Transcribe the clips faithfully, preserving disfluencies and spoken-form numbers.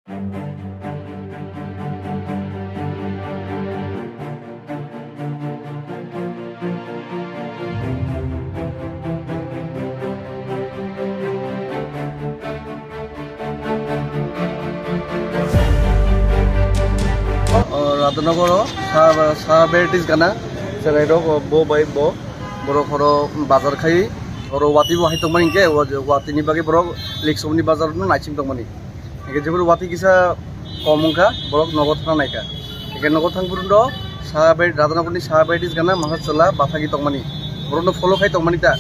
O, Radhanagar o sa, sa varieties gana, cherai rok, o, bo bai bo, borok oro bazar khai, oro wati bo hai tongmani hingke, o, watini bagwi borok Lekchomni bazar no naising tongmani. Hingke jeboni wati kisa kom wngkha, borok nogo thang naikha. Hingke nogo thang phuru no sa bai, Radhanagarni sa varieties gana mangsa chwla bathagwi tongmani. Borokno follow khai tongmani ta.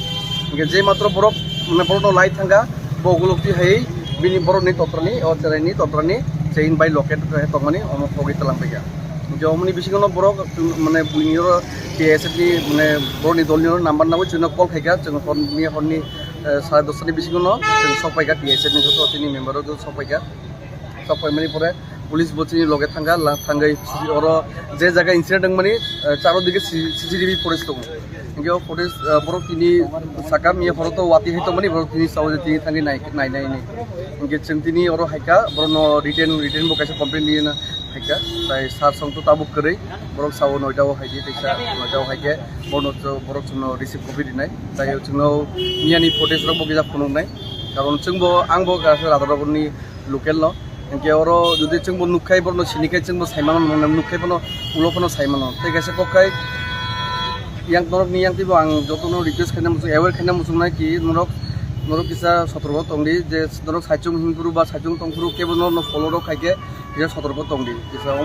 Hingke je matro borok, mane borokno lai thangkha, bo ukulukti hai bini borokni totrani, o cheraini totrani chain bai locket khai tongmani, omo khogwi tlang paikha. Hingke omoni bisingo no borok, mane buini oro T S F ni, mane borokni dolni oro number nangwi chwngno call khaikha, chwng horni, horni, eh, sare dosta ni bisingo no chwng sok paikha, T S F ni joto chini member rok joto sok paikha. Sok paimani pore police bo chini loge thangkha, la-, thangwi oro je jaga incident wngmani, eh, charo dige C-, C C T V footage tongo. Hingke o footage, eh, borok tini saka miya horo to wati hai tongmani, borok tini sao je tini thangwi nai, nai, nai, nai. Hingke chwng tini oro haikha, borokno written, written bo kaisa complaint rina haikha. Tai sir song to tabuk kwrwi, borok sao noita o haidi, teisa noita o haikhe, borokno cho-, borok chwngno receive copy rinai. Tai chwngno miyani footage rok bo kisa phunuknai. Karon chwngbo, angbo kaisa Radhanagarni local no. Hingke oro jodi chwngbo nukkhai, borokno sinikhai, chwngbo saimano, nukkhai bono, ulo phano saimano. Tei kaisa kokkhai, yang norokni yang twibo ang jotono request khaina muchung, aware khaina muchungnai ki norok, norok kisa sotorko tongdi, je norok saichung himphuru ba saichung tongphuru kebo norokno follow rok khaikhe kisa sotorko tongdi. Kisa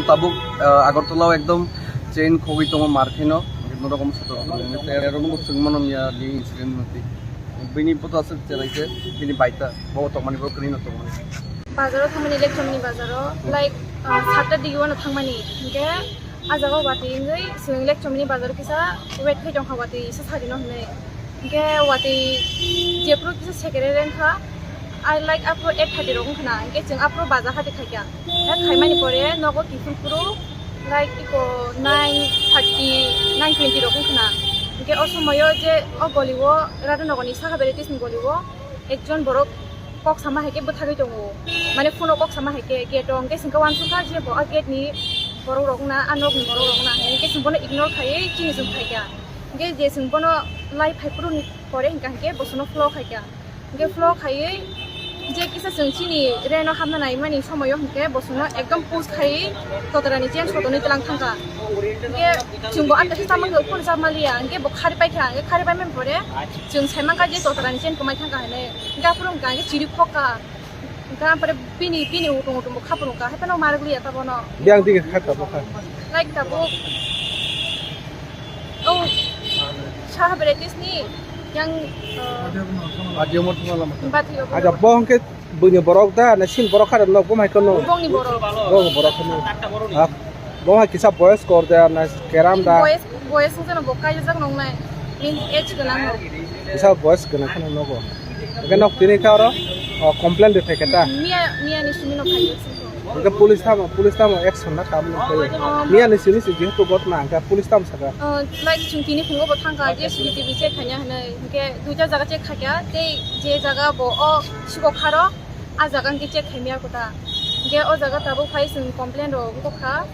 tabuk, ah, Agartala o ekdom chain khogwi tongo mar khaino, norok sotorko tongdi. Tei ero nungbo chwngmano miya ni incident nukdi. Bini photo aswk chelaikhe, bini baita, bo tongmani, bo kwrwino tongmani. Bazaro thangmani, Lekchomni bazaro, like, ah, satta digi wano thangmani, hingke ah jaga o watwi wngwi chwng Lekchomni bazaro kisa wait khai tongkha, watwi se sarino hinwi. Hingke watwi jephuru kisa sekere rengkha, ah, like, aphuru eight thirty rok wngkha na, hingke chwng aphuru bazar hati khaikha. Hingke khaimani pore nogo kiphilphuru, like, iko nine thirty, nine twenty rok wngkha na. Hingke o somoyo je o goli o, Radhanagarni saka varieties ni goli o, ekjon borok kok sama hai khe bwthagwi tongo, mane phone o kok sama hai khe gate o, hingke chwng khe uansukha je bo a gate ni borok rok wngna, a nok ni borok rok wngna, hingke chwng bono ignore khaiwi chini chwng phaikha, hingke je chwng bono lai phai phuru ni pore hingka hingke bo chwngno flow khaikha, hingke flow khaiwi je kisa chwng chini rain o hapna naimani somoyo hingke bo chwngno ekdom push khaiwi totorani chain sotonwi tlang thangkha. Hingke chwngbo atta khe chamang phano chama liya, hingke bo khari paikha, hingke khari paimani pore chwng saimankha je totorani chain kwmai thangkha hinwi. Hingke aphuru hingka hingke chiri khokha. Hingke aphuru bini, bini utung utung bo khapuru hingka, hai phano marwk liya ta bono. Biyang digi kha tabuk kha. Like tabuk. Oh, saha varieties ni yang, eh, Adio mo thuma lama. Bathi obo. Aja bo hingke Buini borok da, na sin borok khare nok, bo hai kono. Bongni borok. Bongni borok kono. Ha? Bo hai kisa boys kor da, na keram da. Boys, boys wngkha no bo kaijak nong nai. Ni age gwnang no. Kisa boys gwnang kheno nogo. Hingke nok tini kha oro, o, complain de thai khe ta. Miya, miya ni simi no khai sing ko. Hingke police tamo, police tamo action na kam no khai. Miya ni simi si jehetu ghotna hingke police tamo saka. Oh, like chwng tini phungo bo thangkha, je C C T V check khaina hinwi. Hingke duita jaga check khaikha, tei je jaga bo o sibok kharo, a jaga hingke check khaimya kota. Hingke o jaga tabuk phai chwng complain rok wngkha.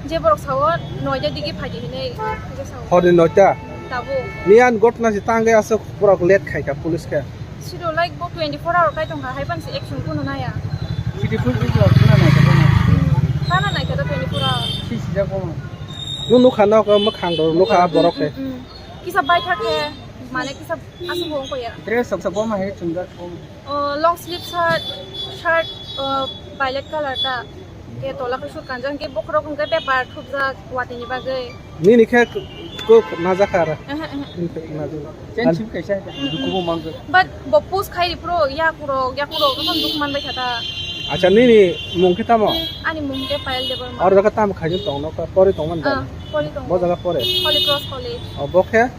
Je borok sao noida digi phaidi hinwi, hingke sao. Horni noita? Tabuk. Miyan gotna si tangwi aswk borok late khaikha police khe. Siro like bo twenty-four hour kai tongkha, hai phano se action kuno naya. Sidi full video khna nai kha bono. Hmm. Khna nai kha da twenty-four hour. Si sijak bono. Nung nukha nok, mwkhang rok nukha borok khe. Hmm, hmm, hmm. Kisa baithak khe, mane kisa aswk bo wngkha ya. Dress sok sok bo ma he chungjak bo. Oh, long sleeve shirt, shirt, oh, violet color ta. Ke tola ke suit kanjang ke bokhorok hwnkhe paper thupjak watini bagwi. Nini khe kok najak ar. Ehe, ehe. Nini khe najak. Chen chim kaisa dukubo mangkhe. But bo push khai phuru yakurok, yakurok tong duk man bai kha ta. Acha nini mung khe tamo? Ani mung khe Payal Debbarma. Or jaga tam khai tong no ka pori tong man da. Ah, pori tong. Bo jaga pore. Holy Cross College. O bo khe?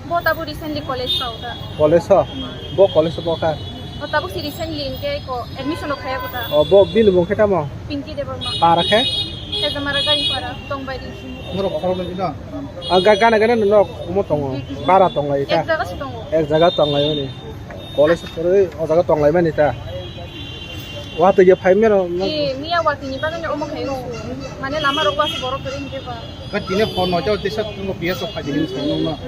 Bo tabuk recently college kha o ta. College o? Hmm. Bo college o bo kha? O tabuk si recently hingke ko admission o khaya ko ta. O bo bini mung khe tamo? Pinky Debbarma. Para khe? Tejamara Garingpara, Tongbairi. Norok khorok nai na? A ga-, gana gana no nok omo tongo. Mm, mm, mm. Bara tong lai ta? Ek jaga se tongo. Ek jaga tong lai mani. College pore o jaga tong lai mani ta? Watwi ya phai mero no. Eh, miya watwi ni bagwi no omo khai no. Mane lama rok wasi borok kwrwi hwnkhe ba. Ka tine phone no jao tisa tungo P S o phaidi hin song no.